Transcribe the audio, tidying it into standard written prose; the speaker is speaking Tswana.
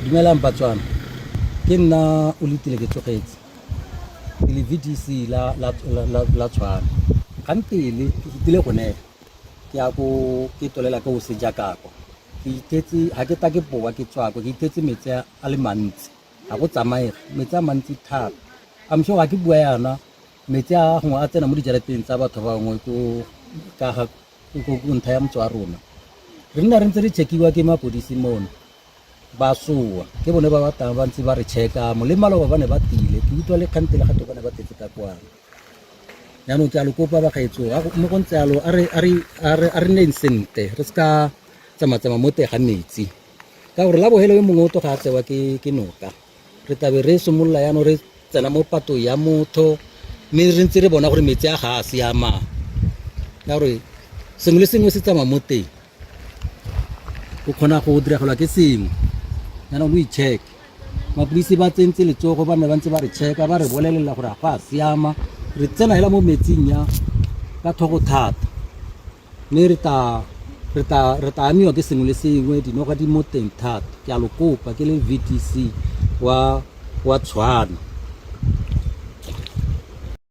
Dumelang Batswana, ke nna o letile ke tsogetse ke le VDC la la la la Tshwane. Gantele ke fetile go nela ke ya ko ke tolela ko Sejakako. Ke ithetse ha ke ta ke boa ke tswa ko ke ithetse metsi a le mantsi. Ga go tsamaege, metsi a mantsi thata. I'm sure ga ke bua yana metsi a gongwe a tsena mo dijarateng tsa batho bangwe ko ka ga ko ntlha ya motse wa rona. Re nna re ntse re check-iwa ke mapodisi mono ba soa ke bone ba batang ba ntse ba re checka mo le maloba ba ne ba tile ke utlwa le kgante le gato ba ne ba tletse ka kwano jaanong ke a lo kopa bagaetso mo go ntse yalo a re nneng sentle re se ka tsamatsamaya mo teng ga metsi ka gore la bogelo yo mongwe o tloga a tsewa ke noka re tlabe re simolola jaanong re tsena mo patong ya motho mme re ntse re bona gore metsi a ga a siamang ka gore sengwe le sengwe se tsamaya mo teng o kgona go diragelwa ke sengwe jaanong lo i-check mapodisi ba tsentse letsogo ba ne ba ntse ba re checka ba re bolelela gore ga go a siama re tsena hela mo metsing ya ka thogo thata mme re tla re tla re tla amiwa ke sengwe le sengwe dinoga di mo teng thata ke a lo kopa ke le VDC wa wa Tshwane.